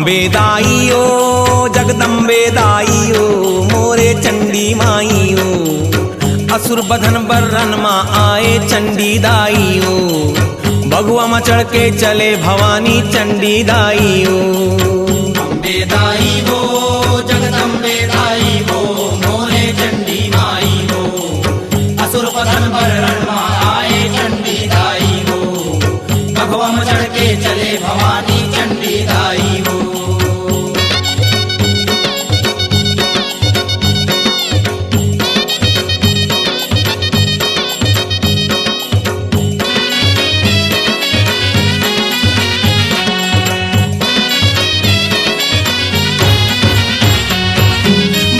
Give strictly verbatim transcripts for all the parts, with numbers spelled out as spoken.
बेदाई ओ, जगदम्बे दाई ओ, मोरे चंडी माई ओ, असुर बधन बर्रन मा आए चंडी दाई ओ, बघवा मा चढ़ के चले भवानी चंडी दाई ओ। अम्बे दाई ओ, जगदम्बे दाई ओ, मोरे चंडी माई ओ, असुर बधन बर्रन मा आए चंडी दाई ओ, बघवा मा चढ़ के चले भवानी चंडी दाई ओ।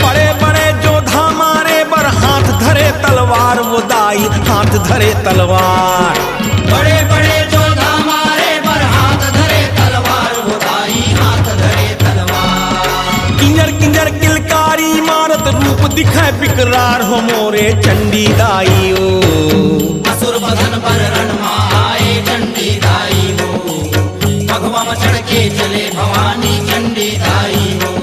बड़े बड़े जोधा मारे बर हाथ धरे तलवार वो दाई, हाथ धरे तलवार। बड़े बड़े जोधा मारे बर हाथ धरे तलवार वो दाई, हाथ धरे तलवार। किंजर किंजर किलकारी मारत रूप दिखाए बिकरार हो मोरे चंडी दाई ओ। असुर बधन बर्रन मा आए चंडी दाई ओ, बघवा मा चढ़ के चले भवानी चंडी दाई ओ।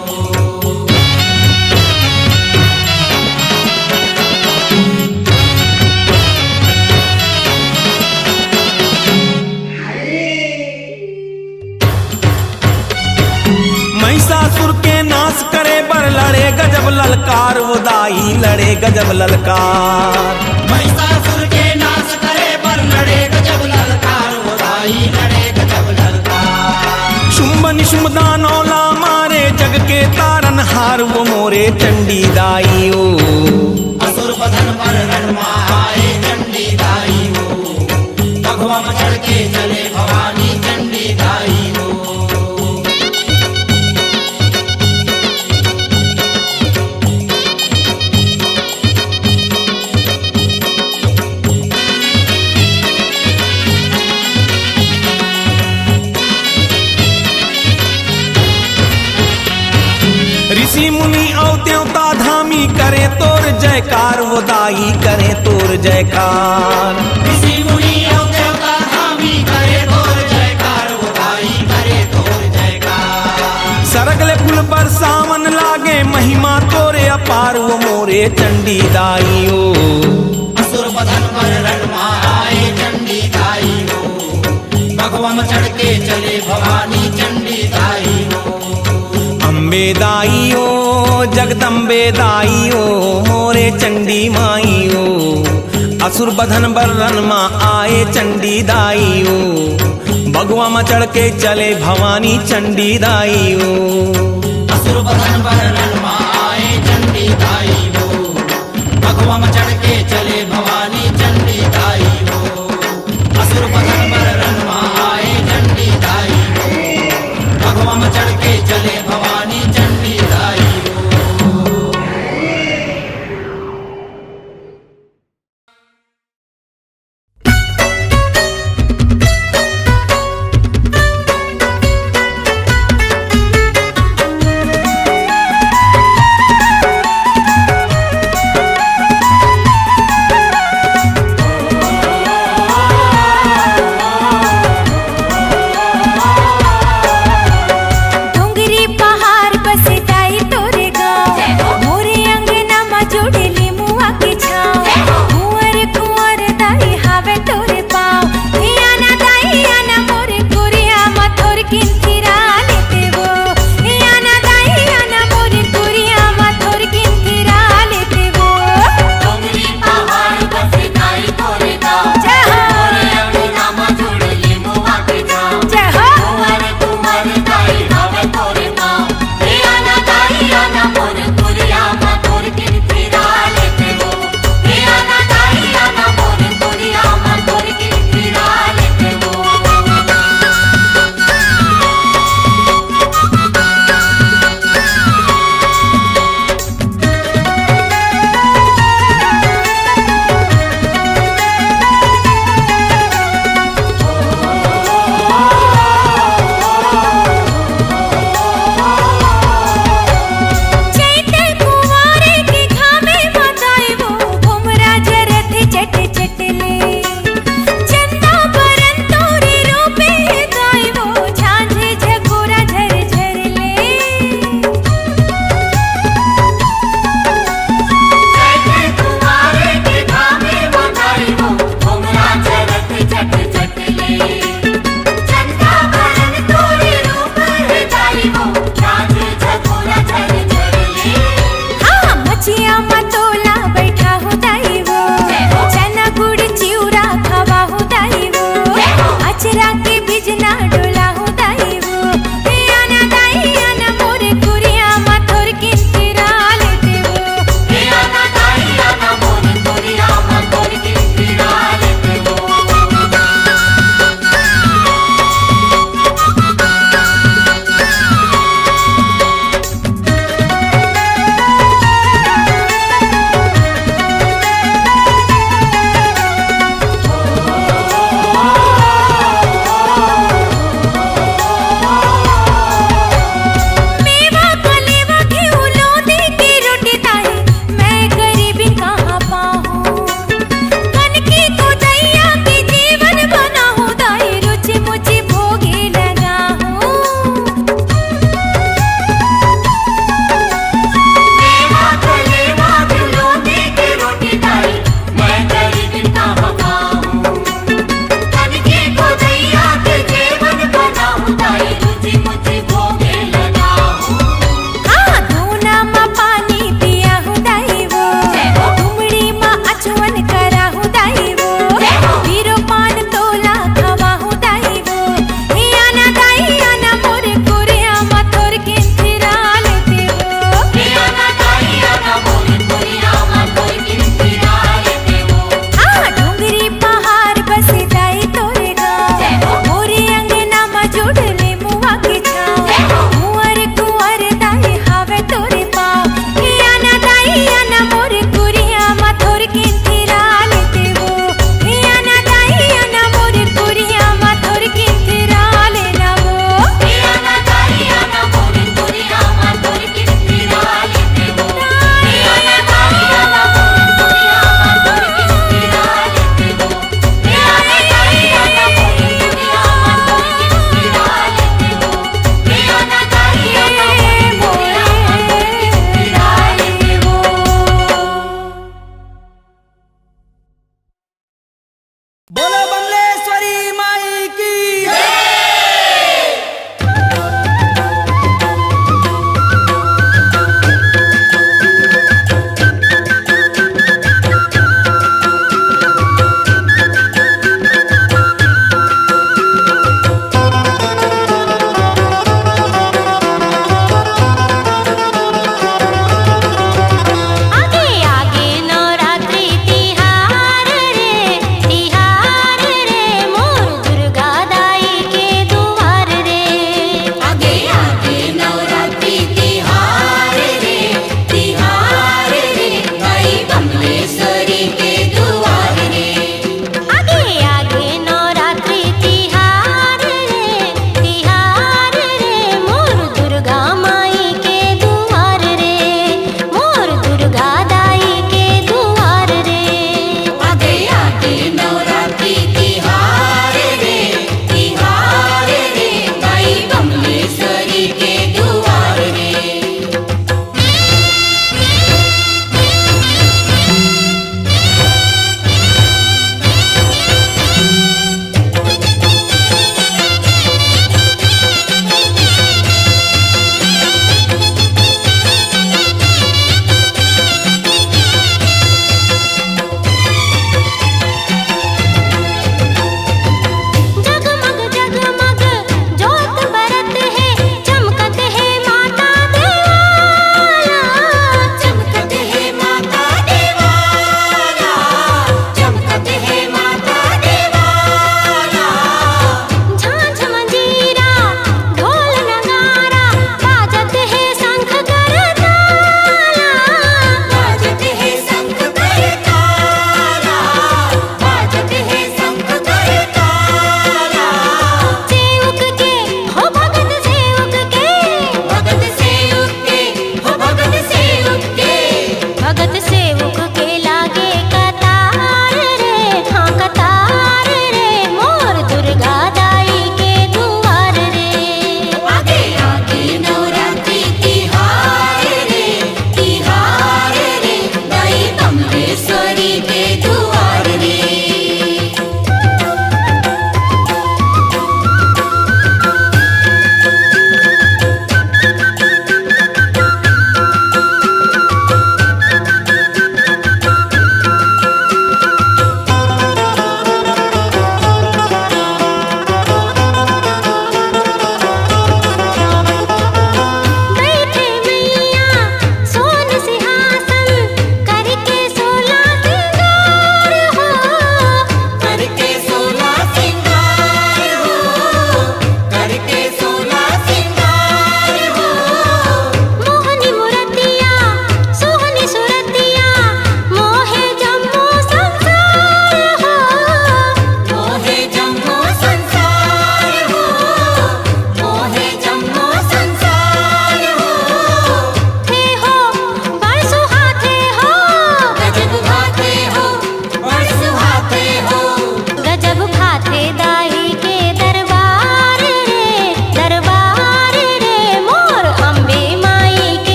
महिषासुर के नाश करे बर लड़े गजब ललकार वो दाई, लड़े गजब ललकार। महिषासुर के नाश करे बर लड़े गजब ललकार वो दाई, लड़े गजब ललकार। शुंभ निशुंभ दानव ला मारे जग के तारनहार वो मोरे चंडी दाई ओ। असुर बधन बर्रन मा आए चंडी दाई ओ, बघवा मा चढ़ के चले भवानी चंडी दाई ओ। ऋषि मुनि अउ देवता धामी करे तोर जयकार वो दाई, करे तोर जयकार। ऋषि मुनि अउ देवता धामी करे तोर जयकार वो दाई, करे तोर जयकार। सरग ले फूल बरसावन लागे महिमा तोरे अपार वो मोरे चंडी दाई ओ। असुर बधन बर्रन मा आए चंडी दाई ओ, बघवा मा चढ़ के चले भवानी चंडी दाई ओ। अम्बे दाई ओ, जगदम्बे दाई ओ, मोरे चंडी माई ओ, असुर बधन बर्रन मा आए चंडी दाई ओ, बघवा मा चढ़ के चले भवानी चंडी दाई ओ। असुर बधन बर्रन मा आए चंडी दाई ओ, बघवा मा चढ़ के चले भवानी चंडी दाई ओ। असुर बधन बर्रन मा आए चंडी दाई ओ, बघवा मा चढ़ के चले भवानी चंडी दाई ओ।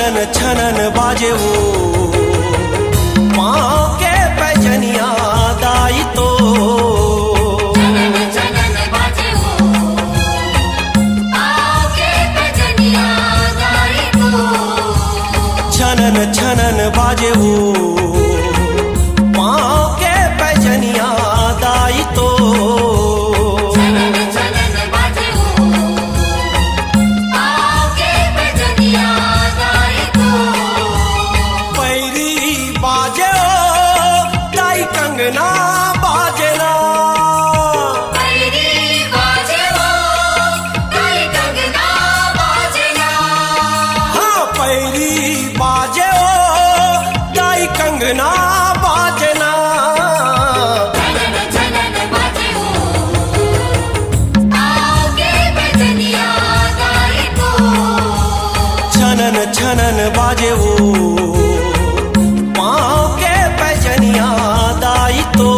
छनन छनन बाजे ओ पाँव के पैजनिया दाई तो। छनन छनन बाजे ओ पाँव के पैजनिया दाई तो। छनन छनन बाजे ओ पाँव के पैजनिया दाई तो। छनन छनन बाजे ओ पाँव के पैजनिया दाई तो। पैरी बाजे ओ दाई कंगना बाजे ना। पैरी बाजे ओ दाई कंगना बाजे ना। हाँ, पैरी बाजे ओ दाई कंगना बाजे ना। छनन छनन बाजे ओ पाँव के पैजनिया दाई तो। छनन छनन बाजे ओ पाँव के पैजनिया दाई तो।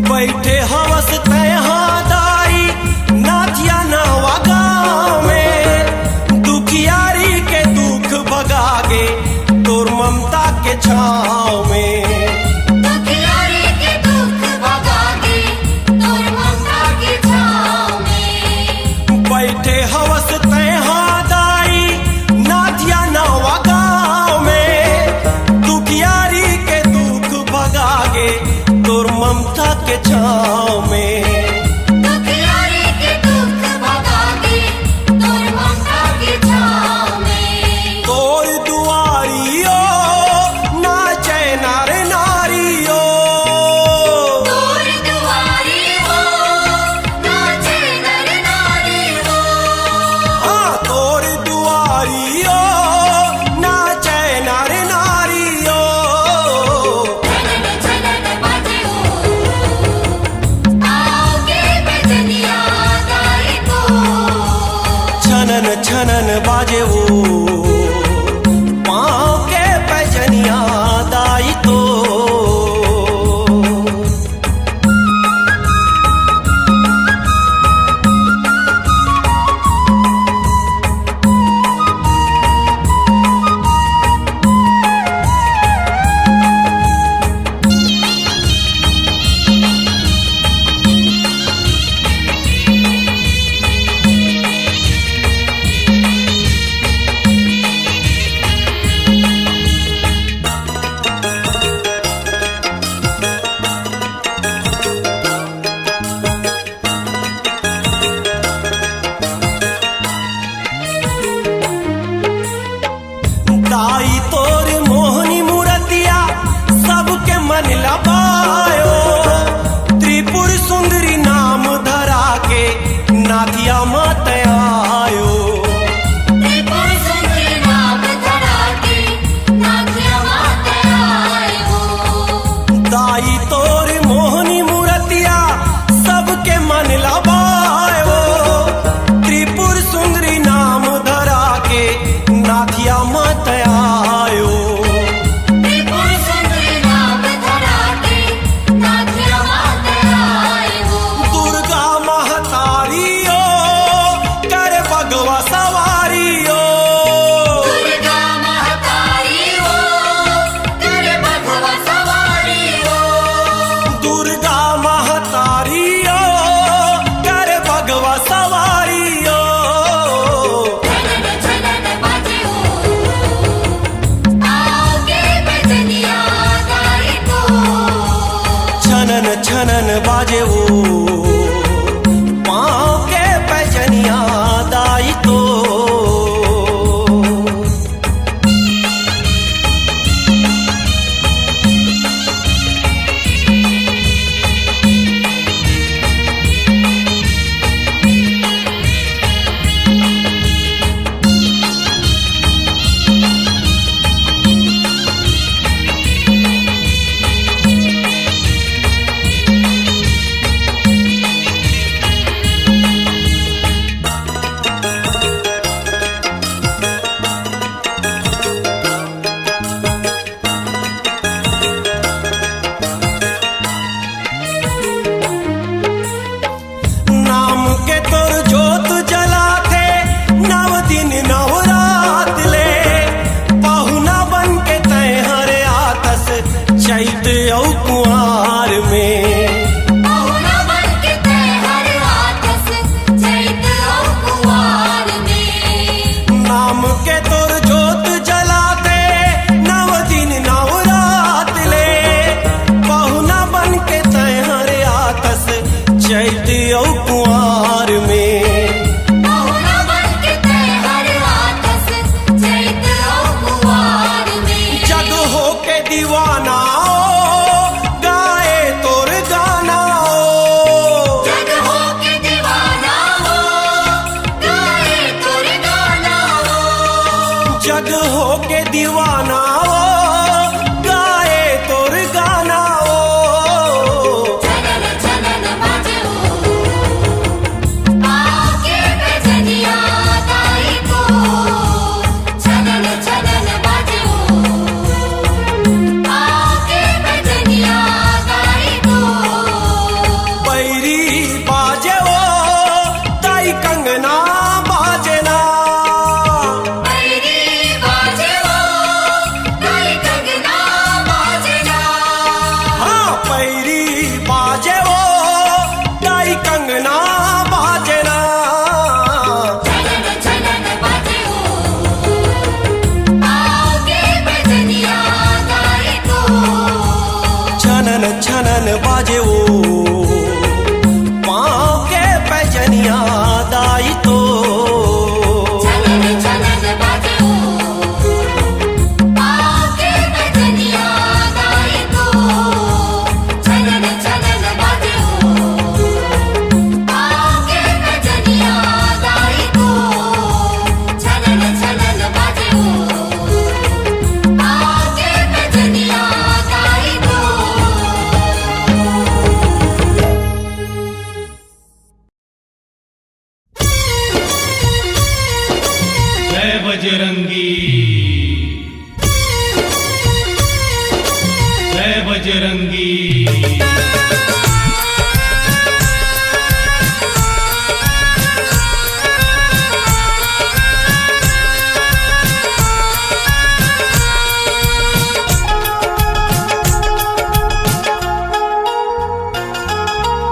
बइठे हवस तैं हा दाई, नाथिया नवा गाँव में, दुखियारी के दुख भगा गे, तोर ममता के छाँव में। दुखियारी के दुख भगा गे, तोर ममता के छाँव में। बइठे हवस तैं हा दाई, नाथिया नवा गाँव में, दुखियारी के दुख भगा गे, तोर ममता के छाँव में। दुखियारी के दुख भगा गे, तोर ममता के छाँव में। तोर दुआरी ओ नाचे नर नारी ओ। तोर दुआरी ओ नाचे नर नारी ओ। हाँ, तोर दुआरी ओ नाचे नर नारी ओ। छनन छनन बाजे ओ पाँव के पैजनिया दाई तो। छनन छनन बाजे ओ पाँव के पैजनिया दाई तो। दाई तोर मोहनी मूरतिया सबके मन लबायो, त्रिपुर सुंदरी नाम धरा के नाथिया मात आयो। त्रिपुर सुंदरी नाम धरा के नाथिया मात आयो। दाई तोर मोहनी मूरतिया सबके मन लबायो, त्रिपुर सुंदरी नाम धरा के नाथिया मात आयो। त्रिपुर सुंदरी नाम धरा के नाथिया मात आयो। दुर्गा महतारी ओ, कर बगवा सवारी ओ। दुर्गा महतारी ओ, कर बगवा सवारी ओ। दुर्गा महतारी ओ, कर बगवा सवारी ओ। छनन छनन बाजे ओ के दीवाना ओ, गाए तोर गाना ओ। छनन छनन बाजे ओ, आके बजनिया दाई को। छनन छनन बाजे ओ, आके बजनिया दाई को। बैरी बाजे ओ, ताई कंगना बाजे ना। बैरी बाजे ओ, ताई कंगना बाजे ना। हाँ, बैरी बाजे ओ, ताई कंगना बाजे ना। छनन छनन बाजे ओ, आके बजनिया दाई को। छनन छनन बाजे ओ, पाँव के पैजनिया दाई तो। छनन छनन बाजे ओ, पाँव के पैजनिया दाई तो। छनन छनन बाजे ओ, पाँव के पैजनिया दाई तो। छनन छनन बाजे ओ, आके बजनिया दाई को। जय बजरंगी, जय बजरंगी।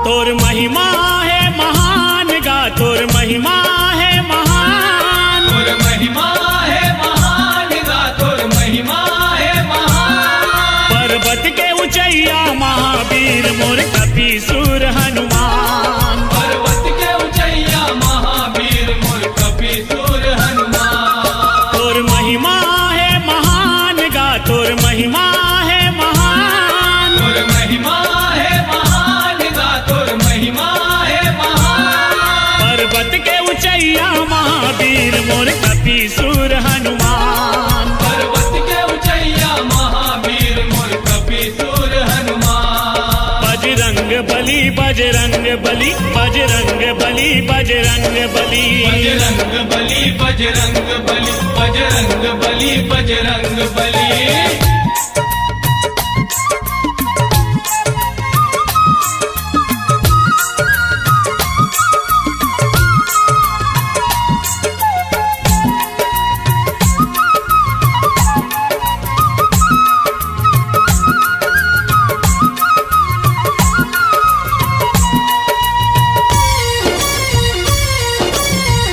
तोर महिमा हे महान गा, तोर महिमा हे महान। तोर महिमा हे महान गा, तोर महिमा हे महान। पर्वत के ऊंचैया महावीर मोर कपीसूर हनुमान। पर्वत के ऊंचैया महावीर मोर कपीसूर हनुमान। तोर महिमा हे महान गा, तोर महिमा हे महान। तोर महिमा हे महान गा, तोर महिमा हे महान। पर्वत के ऊंचैया महावीर मोर कपीसूर हनुमान। पर्वत के ऊंचैया महावीर मोर कपीसूर हनुमान। बजरंग बली, बजरंग बली, बजरंग बली, बजरंग बली। बजरंग बली, बजरंग बली, बजरंग बली, बजरंग बली।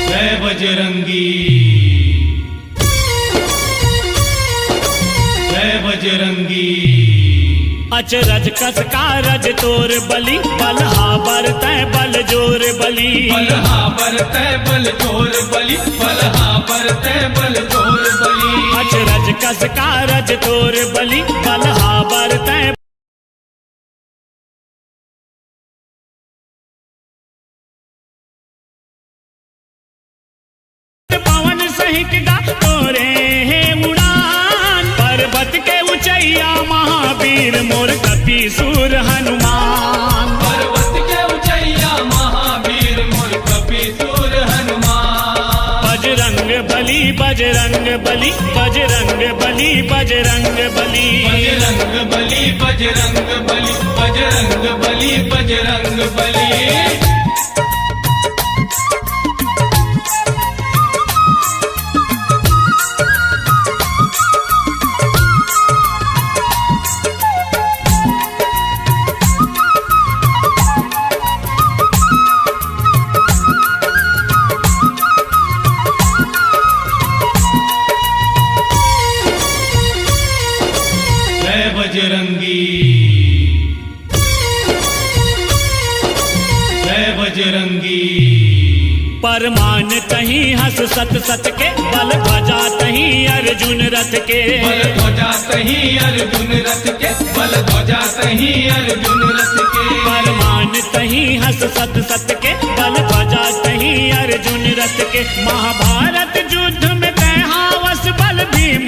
जय बजरंगी, जय बजरंगी। अचरज कस कारज तोर बली, बलहा बरतै बल जोर बली। बलहा बरतै बल जोर बली, बलहा बरतै बल जोर बली। अचरज कस कारज तोर बली, बलहा बरतै पवन सहित गा तोरे हे उड़ान। पर्वत के ऊंचैया महावीर मोर कपीसूर हनुमान। पर्वत के ऊंचैया महावीर मोर कपीसूर हनुमान। बजरंग बली, बजरंग बली, बजरंग बली, बजरंग बली। बजरंग बली, बजरंग बली, बजरंग बली, बजरंग बली। जय बजरंगी, जय बजरंगी। परमाण तहीं हस सत सत के, बल ध्वजा तहीं अर्जुन रथ के। बल ध्वजा तहीं अर्जुन रथ के, बल ध्वजा तहीं अर्जुन रथ के। परमाण तहीं हस सत सत के, बल ध्वजा तहीं अर्जुन रथ के। महाभारत युद्ध में तै हावस बल भीम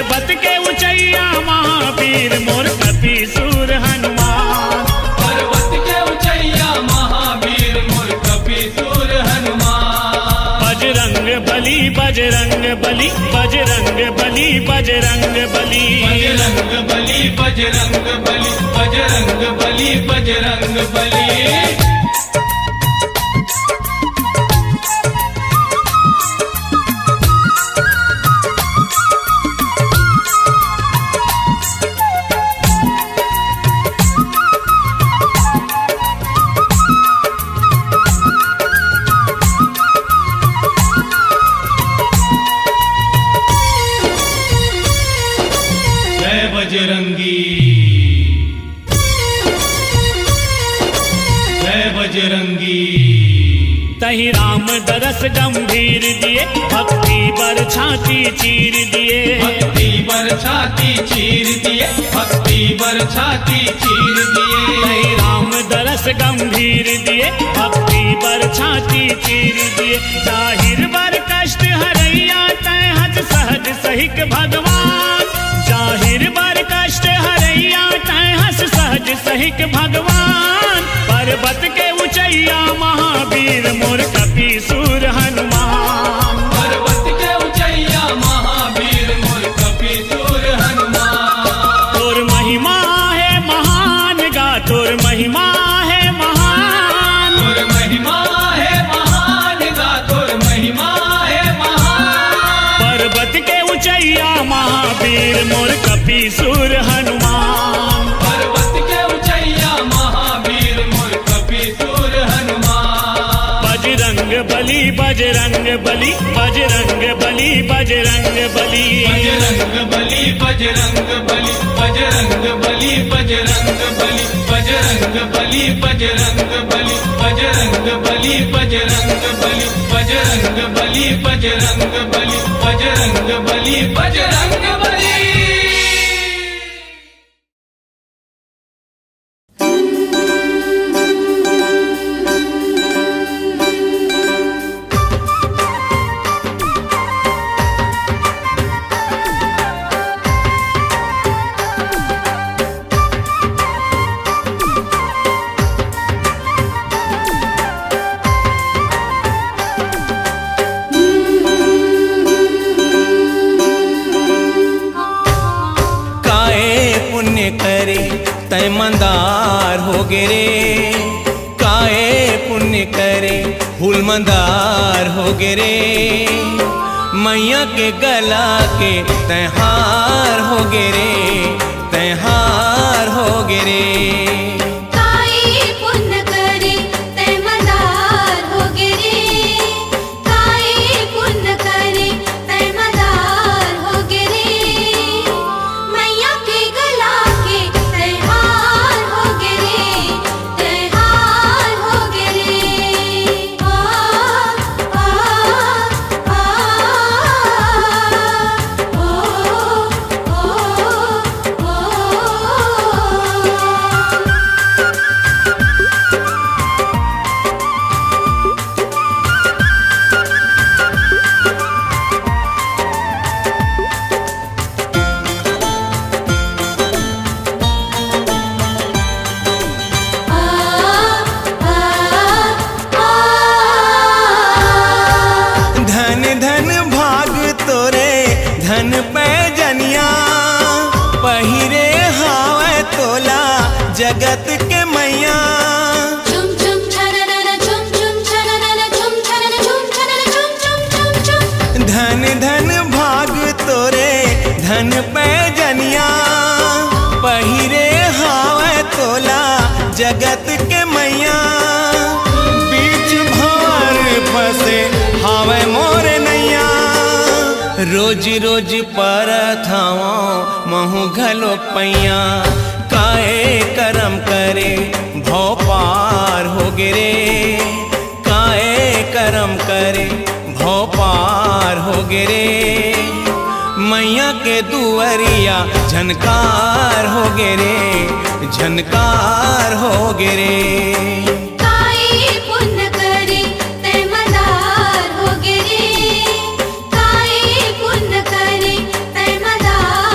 पर्वत के ऊंचैया महावीर मोर कपि सूर हनुमान। पर्वत के ऊंचैया महावीर मोर कपि सूर हनुमान। बजरंग बली, बजरंग बली, बजरंग बली, बजरंग बली। बजरंग बली, बजरंग बली, बजरंग बली, बजरंग बली। जय बजरंगी। जय बजरंगी। तहि राम दरस गंभीर दिए, भक्ति बर छाती चीर दिए। भक्ति बर छाती चीर दिए, भक्ति बर छाती चीर दिए। तहि राम दरस गंभीर दिए, भक्ति बर छाती चीर दिए। जाहिर बर कष्ट हरैया तैं हस सहज सहिक भगवान। जाहिर बर कष्ट हरैया तैं हस सहज सहिक भगवान। पर्वत के ऊंचैया महावीर मोर कपि सूर हनुमान। पर्वत के ऊंचैया महावीर मोर कपि सूर हनुमान। तोर महिमा हे महान गा, तोर महिमा हे महान। तोर महिमा हे महान गा, तोर महिमा हे महान। पर्वत के ऊंचैया महावीर मोर कपि सूर हनुमान। पर्वत के ऊंचैया महावीर मोर कपि सूर हनुमान। बजरंग बली, बजरंग बली, बजरंग बली, बजरंग बली। बजरंग बली, बजरंग बली, बजरंग बली, बजरंग बली। बजरंग बली, बजरंग बली, बजरंग बली, बजरंग बली, बजरंग बली, बजरंग बली, बजरंग बली, बजरंग बली। काय पुण्य करे तैं मंदार होगे रे, काय पुण्य करे फूल मंदार होगे रे। मैया के गला के तैं हार होगे रे, तैं हार होगे रे। काय पुण्य करे तैं मंदार होगे रे, काय पुण्य करे तैं मंदार होगे रे। मैया के गला के तैं हार होगे रे, तैं हार होगे रे। आ, आ, आ, आ, ओ, ओ, ओ, ओ। धन धन भाग तोरे, धन पैजनिया, पहिरे हावय तोला जगत के मैया। झुम झुम छननन, झुम झुम छननन, झुम छनन, झुम छनन, झुम झुम झुम झुम। धन धन भाग तोरे, धन पैजनिया, पहिरे हावय तोला जगत के मैया। बीच भंवर फंसे हावय मोर नैया, रोज रोज परत हवं महूं घलो पैया। काय करम करे भव पार होगे रे, काय करम करे भव पार होगे रे। मैया के दुअरिया झनकार होगे रे, झनकार होगे रे। काय पुण्य करे तैं मंदार होगे रे, काय पुण्य करे तैं मंदार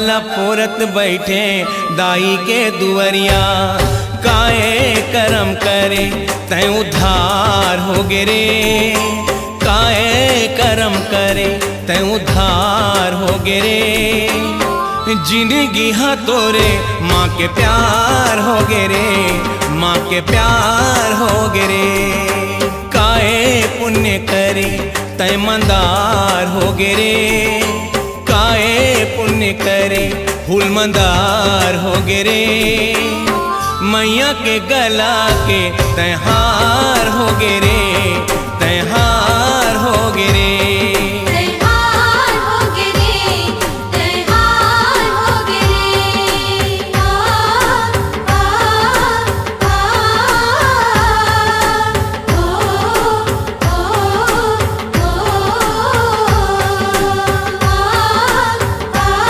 ला फोरत बैठे दाई के दुअरिया। काए करम करे तैं उद्धार होगे रे, काए करम करे तैं उद्धार होगे रे। जिनगी हा तोरे माँ के प्यार होगे रे, माँ के प्यार होगे रे। काए पुण्य करे तैं मंदार होगे रे, काए पुण्य करे फूल मंदार होगे रे। मैया के गला के तैं हार होगे रे, तैं हार होगे रे। तैं हार होगे रे, तैं हार होगे रे। आ, आ, आ, ओ, ओ, ओ, ओ, आ, आ,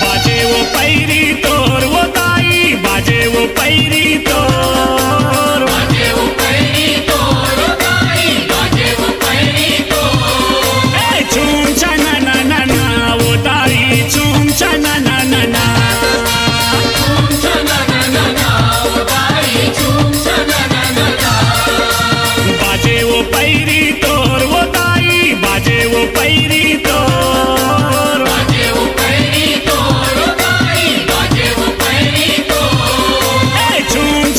बाजे वो पैरी तोर वो दाई, बाजे वो पैरी तोर। ए, झूम छा ना ना ना ना, वो दाई झूम छा ना ना ना ना। बाजे वो पैरी तोर वो दाई, बाजे वो पैरी तोर। ए, झूम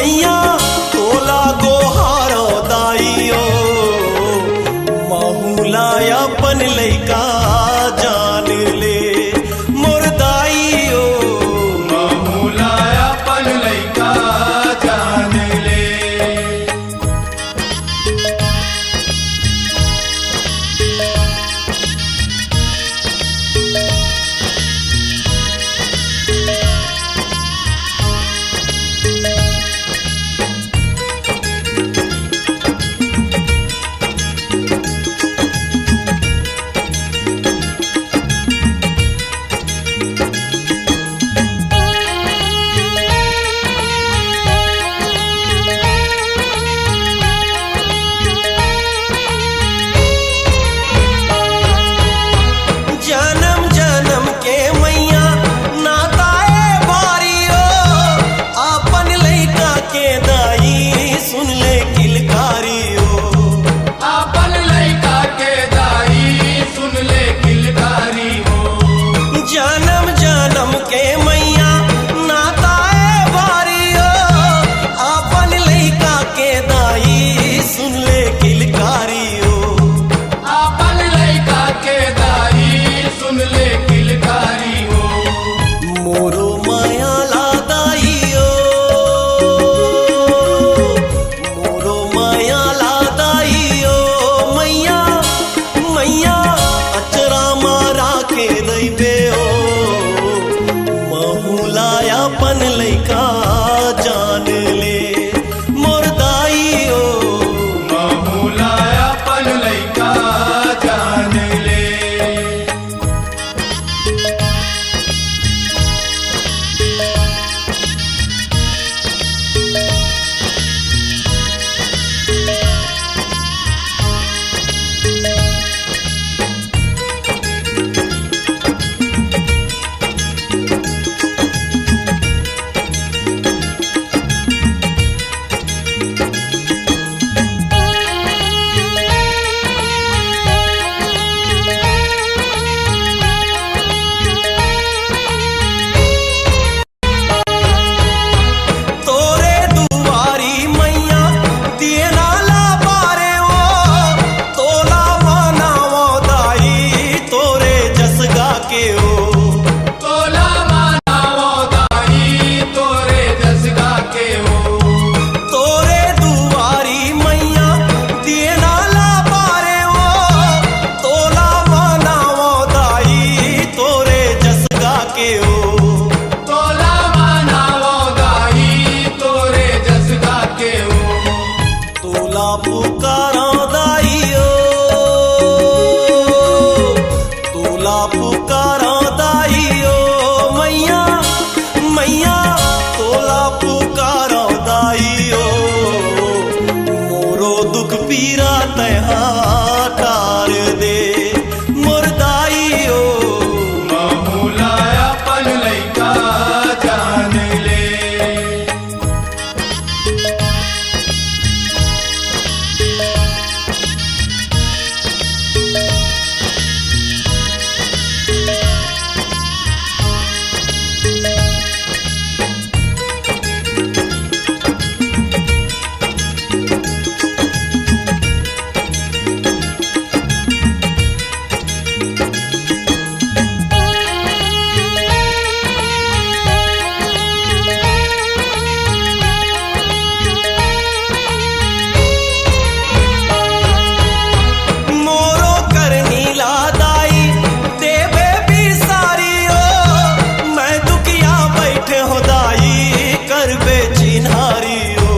मैया तोला गोहारो दाई ओ, महूला अपन लइका जान ले मोर दाई ओ। महूला अपन लइका जान ले। जनम जनम के मैया नाता ए भारी ओ, अपन लइका के दाई सुन ले किलकारी ओ। अपन लइका के दाई सुन ले किलकारी ओ। जनम जनम के मैया नाता ए भारी ओ, अपन लइका के दाई सुन ले किलकारी ओ। अपन लइका के दाई सुन ले किलकारी ओ। मोरो मया ला दाई ओ, मोरो मया ला दाई ओ, मैया, मैया, अचरा मा राखे रहिबे ओ, महूला अपन लइका जान ले। मोर दाई ओ, महूला अपन लइका जान ले। तोरे दुआरी मैया दिए ना ला बारे ओ, तोला मनावो दाई तोरे जस गा के ओ। तोला मनावो दाई तोरे जस गा के ओ। तोरे दुआरी मैया दिए ना ला बारे ओ, तोला मनावो दाई तोरे जस गा के ओ। तोला मनावो दाई तोरे जस गा के ओ। तोला पुकारो दाई ओ, तोला पुकारो दाई ओ, मैया, मैया, तोला पुकारो दाई ओ, मोरो दुख पीरा तैं हा टार दे, मोर दाई ओ। महूला अपन लइका जान ले। मोरो करनी ला दाई देबे बिसारी ओ, मैं दुखिया बैठे हो दाई करबे चिन्हारी ओ।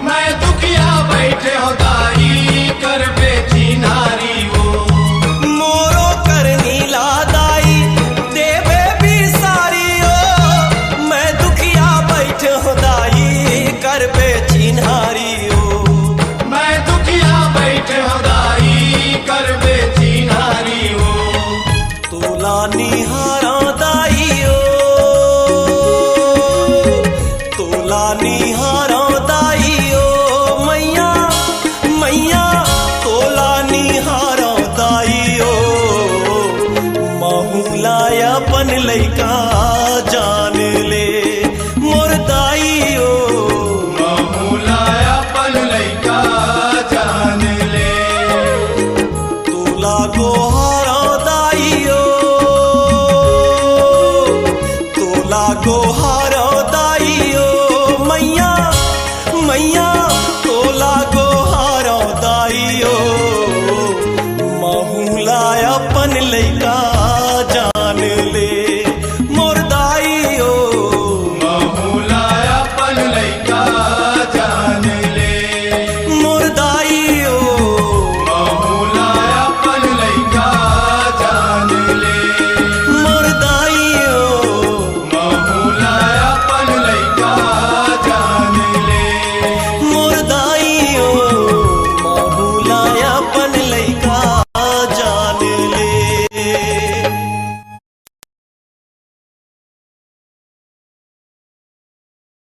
मैं दुखिया बैठे हो दाई करबे चिन्हारी ओ। मोरो करनी ला दाई देबे बिसारी ओ, मैं दुखिया बैठे हो दाई करबे चिन्हारी ओ। मैं दुखिया बैठे हो दाई करबे चिन्हारी ओ। तोला निहारा दाई ओ, तोला निहारा दाई ओ, मैया, मैया, तोला निहारा दाई ओ, महूला अपन लइका जान ले, मोर दाई ओ। मैया